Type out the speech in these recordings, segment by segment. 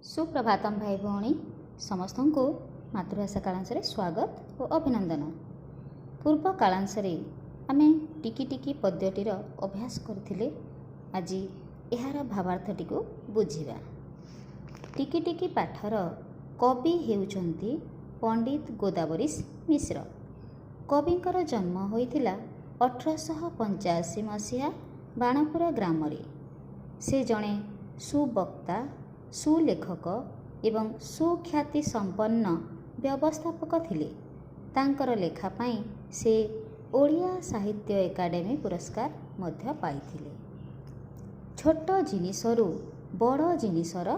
ସୁପ୍ରଭାତମ ଭାଇ ଭଉଣୀ ସମସ୍ତଙ୍କୁ ମାତୃଭାଷା କାଳାଂଶରେ ସ୍ୱାଗତ ଓ ଅଭିନନ୍ଦନ। ପୂର୍ବ କାଳାଂଶରେ ଆମେ ଟିକି ଟିକି ପଦ୍ୟଟିର ଅଭ୍ୟାସ କରିଥିଲେ। ଆଜି ଏହାର ଭାବାର୍ଥଟିକୁ ବୁଝିବା। ଟିକି ଟିକି ପାଠର କବି ହେଉଛନ୍ତି ପଣ୍ଡିତ ଗୋଦାବରୀଶ ମିଶ୍ର। କବିଙ୍କର ଜନ୍ମ ହୋଇଥିଲା 1885 ମସିହା ବାଣପୁର ଗ୍ରାମରେ। ସେ ଜଣେ ସୁବକ୍ତା, ସୁଲେଖକ ଏବଂ ସୁଖ୍ୟାତି ସମ୍ପନ୍ନ ବ୍ୟବସ୍ଥାପକ ଥିଲେ। ତାଙ୍କର ଲେଖା ପାଇଁ ସେ ଓଡ଼ିଆ ସାହିତ୍ୟ ଏକାଡେମୀ ପୁରସ୍କାର ମଧ୍ୟ ପାଇଥିଲେ। ଛୋଟ ଜିନିଷରୁ ବଡ଼ ଜିନିଷର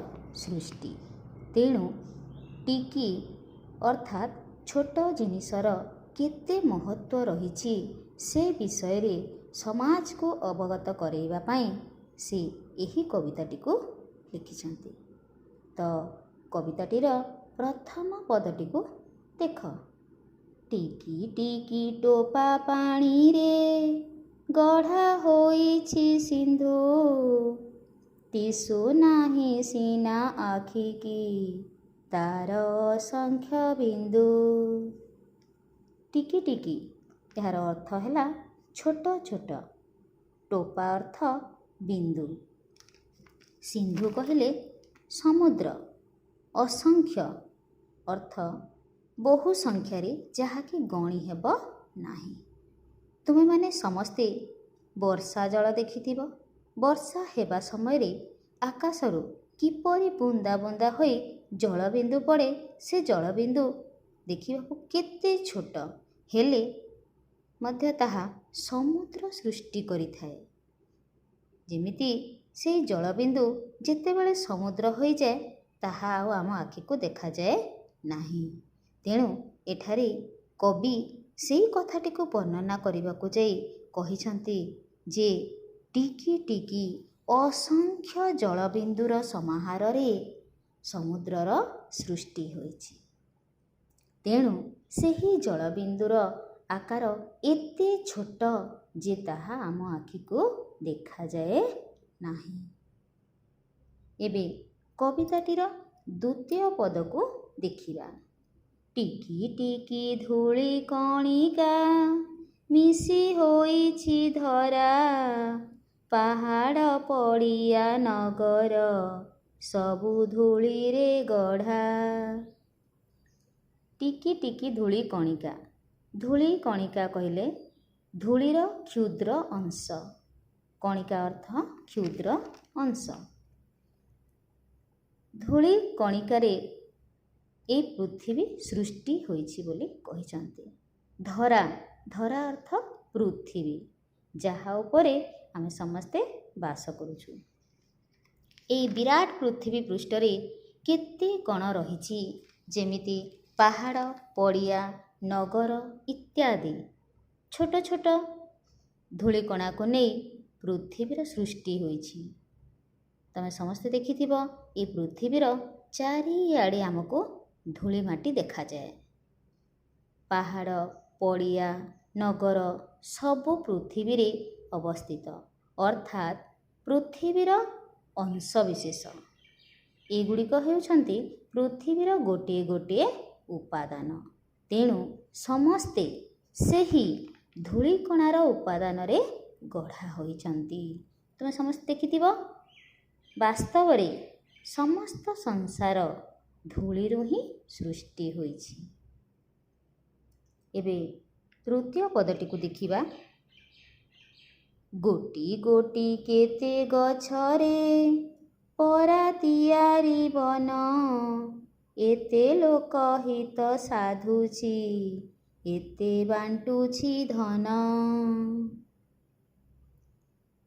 ସୃଷ୍ଟି, ତେଣୁ ଟିକି ଅର୍ଥାତ୍ ଛୋଟ ଜିନିଷର କେତେ ମହତ୍ତ୍ୱ ରହିଛି ସେ ବିଷୟରେ ସମାଜକୁ ଅବଗତ କରାଇବା ପାଇଁ ସେ ଏହି କବିତାଟିକୁ ଲେଖିଛନ୍ତି। ତ କବିତାଟିର ପ୍ରଥମ ପଦଟିକୁ ଦେଖ। ଟିକି ଟିକି ଟୋପା ପାଣିରେ ଗଢ଼ା ହୋଇଛି ସିନ୍ଧୁ, ଦିଶୁ ନାହିଁ ସିନା ଆଖିକି ତାର ଅସଂଖ୍ୟ ବିନ୍ଦୁ। ଟିକି ଟିକି, ଏହାର ଅର୍ଥ ହେଲା ଛୋଟ ଛୋଟ। ଟୋପା ଅର୍ଥ ବିନ୍ଦୁ। ସିନ୍ଧୁ କହିଲେ ସମୁଦ୍ର। ଅସଂଖ୍ୟ ଅର୍ଥ ବହୁ ସଂଖ୍ୟାରେ, ଯାହାକି ଗଣି ହେବ ନାହିଁ। ତୁମେମାନେ ସମସ୍ତେ ବର୍ଷା ଜଳ ଦେଖିଥିବ। ବର୍ଷା ହେବା ସମୟରେ ଆକାଶରୁ କିପରି ବୁନ୍ଦା ବୁନ୍ଦା ହୋଇ ଜଳବିନ୍ଦୁ ପଡ଼େ, ସେ ଜଳବିନ୍ଦୁ ଦେଖିବାକୁ କେତେ ଛୋଟ ହେଲେ ମଧ୍ୟ ତାହା ସମୁଦ୍ର ସୃଷ୍ଟି କରିଥାଏ। ଯେମିତି ସେଇ ଜଳବିନ୍ଦୁ ଯେତେବେଳେ ସମୁଦ୍ର ହୋଇଯାଏ, ତାହା ଆଉ ଆମ ଆଖିକୁ ଦେଖାଯାଏ ନାହିଁ। ତେଣୁ ଏଠାରେ କବି ସେଇ କଥାଟିକୁ ବର୍ଣ୍ଣନା କରିବାକୁ ଯାଇ କହିଛନ୍ତି ଯେ ଟିକି ଟିକି ଅସଂଖ୍ୟ ଜଳବିନ୍ଦୁର ସମାହାରରେ ସମୁଦ୍ରର ସୃଷ୍ଟି ହୋଇଛି। ତେଣୁ ସେହି ଜଳବିନ୍ଦୁର ଆକାର ଏତେ ଛୋଟ ଯେ ତାହା ଆମ ଆଖିକୁ ଦେଖାଯାଏ ନାହିଁ। ଏବେ କବିତାଟିର ଦ୍ୱିତୀୟ ପଦକୁ ଦେଖିବା। ଟିକି ଟିକି ଧୂଳି କଣିକା ମିଶି ହୋଇଛି ଧରା, ପାହାଡ଼ ପଡ଼ିଆ ନଗର ସବୁ ଧୂଳିରେ ଗଢ଼ା। ଟିକି ଟିକି ଧୂଳି କଣିକା। ଧୂଳି କଣିକା କହିଲେ ଧୂଳିର କ୍ଷୁଦ୍ର ଅଂଶ। କଣିକା ଅର୍ଥ କ୍ଷୁଦ୍ର ଅଂଶ। ଧୂଳି କଣିକାରେ ଏଇ ପୃଥିବୀ ସୃଷ୍ଟି ହୋଇଛି ବୋଲି କହିଛନ୍ତି। ଧରା, ଧରା ଅର୍ଥ ପୃଥିବୀ, ଯାହା ଉପରେ ଆମେ ସମସ୍ତେ ବାସ କରୁଛୁ। ଏଇ ବିରାଟ ପୃଥିବୀ ପୃଷ୍ଠରେ କେତେ କ'ଣ ରହିଛି, ଯେମିତି ପାହାଡ଼, ପଡ଼ିଆ, ନଗର ଇତ୍ୟାଦି। ଛୋଟ ଛୋଟ ଧୂଳିକଣାକୁ ନେଇ ପୃଥିବୀର ସୃଷ୍ଟି ହୋଇଛି। ତମେ ସମସ୍ତେ ଦେଖିଥିବ, ଏ ପୃଥିବୀର ଚାରିଆଡ଼େ ଆମକୁ ଧୂଳି ମାଟି ଦେଖାଯାଏ। ପାହାଡ଼, ପଡ଼ିଆ, ନଗର ସବୁ ପୃଥିବୀରେ ଅବସ୍ଥିତ, ଅର୍ଥାତ୍ ପୃଥିବୀର ଅଂଶବିଶେଷ। ଏଗୁଡ଼ିକ ହେଉଛନ୍ତି ପୃଥିବୀର ଗୋଟିଏ ଗୋଟିଏ ଉପାଦାନ। ତେଣୁ ସମସ୍ତେ ସେହି ଧୂଳିକଣାର ଉପାଦାନରେ ଗଢ଼ା ହୋଇଛନ୍ତି। ତୁମେ ସମସ୍ତେ ଦେଖିଥିବ, ବାସ୍ତବରେ ସମସ୍ତ ସଂସାର ଧୂଳିରୁ ହିଁ ସୃଷ୍ଟି ହୋଇଛି। ଏବେ ତୃତୀୟ ପଦଟିକୁ ଦେଖିବା। ଗୋଟି ଗୋଟି କେତେ ଗଛରେ ପରା ତିଆରି ବନ, ଏତେ ଲୋକ ହିତ ସାଧୁଛି, ଏତେ ବାଣ୍ଟୁଛି ଧନ।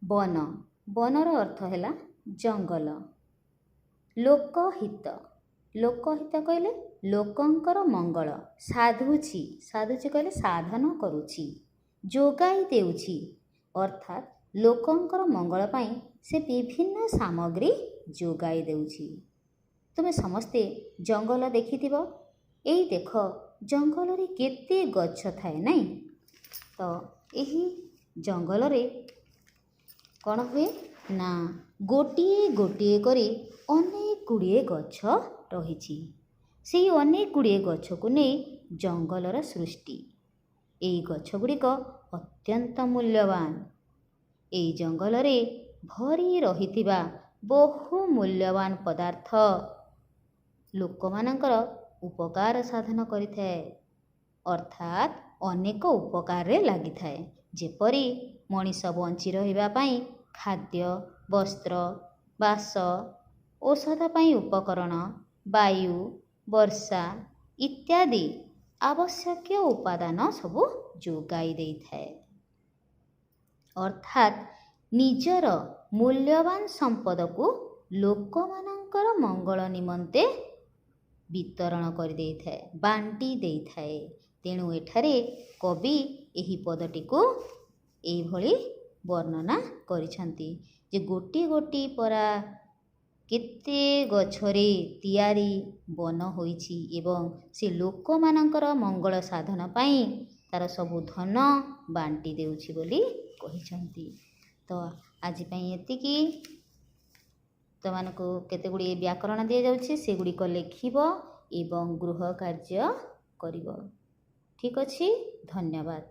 ବନ, ବନର ଅର୍ଥ ହେଲା ଜଙ୍ଗଲ। ଲୋକହିତ, ଲୋକହିତ କହିଲେ ଲୋକଙ୍କର ମଙ୍ଗଳ। ସାଧୁଛି, ସାଧୁଛି କହିଲେ ସାଧନ କରୁଛି, ଯୋଗାଇ ଦେଉଛି, ଅର୍ଥାତ୍ ଲୋକଙ୍କର ମଙ୍ଗଳ ପାଇଁ ସେ ବିଭିନ୍ନ ସାମଗ୍ରୀ ଯୋଗାଇ ଦେଉଛି। ତୁମେ ସମସ୍ତେ ଜଙ୍ଗଲ ଦେଖିଥିବ। ଏଇ ଦେଖ, ଜଙ୍ଗଲରେ କେତେ ଗଛ ଥାଏ, ନାଇଁ ତ? ଏହି ଜଙ୍ଗଲରେ କ'ଣ ହୁଏ ନା, ଗୋଟିଏ ଗୋଟିଏ କରି ଅନେକ ଗୁଡ଼ିଏ ଗଛ ରହିଛି। ସେହି ଅନେକ ଗୁଡ଼ିଏ ଗଛକୁ ନେଇ ଜଙ୍ଗଲର ସୃଷ୍ଟି। ଏହି ଗଛ ଗୁଡ଼ିକ ଅତ୍ୟନ୍ତ ମୂଲ୍ୟବାନ। ଏହି ଜଙ୍ଗଲରେ ଭରି ରହିଥିବା ବହୁ ମୂଲ୍ୟବାନ ପଦାର୍ଥ ଲୋକମାନଙ୍କର ଉପକାର ସାଧନ କରିଥାଏ, ଅର୍ଥାତ୍ ଅନେକ ଉପକାରରେ ଲାଗିଥାଏ। ଯେପରି ମଣିଷ ବଞ୍ଚି ରହିବା ପାଇଁ ଖାଦ୍ୟ, ବସ୍ତ୍ର, ବାସ, ଔଷଧ ପାଇଁ ଉପକରଣ, ବାୟୁ, ବର୍ଷା ଇତ୍ୟାଦି ଆବଶ୍ୟକୀୟ ଉପାଦାନ ସବୁ ଯୋଗାଇ ଦେଇଥାଏ। ଅର୍ଥାତ୍ ନିଜର ମୂଲ୍ୟବାନ ସମ୍ପଦକୁ ଲୋକମାନଙ୍କର ମଙ୍ଗଳ ନିମନ୍ତେ ବିତରଣ କରିଦେଇଥାଏ, ବାଣ୍ଟି ଦେଇଥାଏ। ତେଣୁ ଏଠାରେ କବି ଏହି ପଦଟିକୁ ଏଇଭଳି ବର୍ଣ୍ଣନା କରିଛନ୍ତି ଯେ ଗୋଟି ଗୋଟି ପରା କେତେ ଗଛରେ ତିଆରି ବନ ହୋଇଛି ଏବଂ ସେ ଲୋକମାନଙ୍କର ମଙ୍ଗଳ ସାଧନ ପାଇଁ ତା'ର ସବୁ ଧନ ବାଣ୍ଟି ଦେଉଛି ବୋଲି କହିଛନ୍ତି। ତ ଆଜି ପାଇଁ ଏତିକି। ତୁମମାନଙ୍କୁ କେତେ ଗୁଡ଼ିଏ ବ୍ୟାକରଣ ଦିଆଯାଉଛି, ସେଗୁଡ଼ିକ ଲେଖିବ ଏବଂ ଗୃହ କାର୍ଯ୍ୟ କରିବ। ଠିକ୍ ଅଛି, ଧନ୍ୟବାଦ।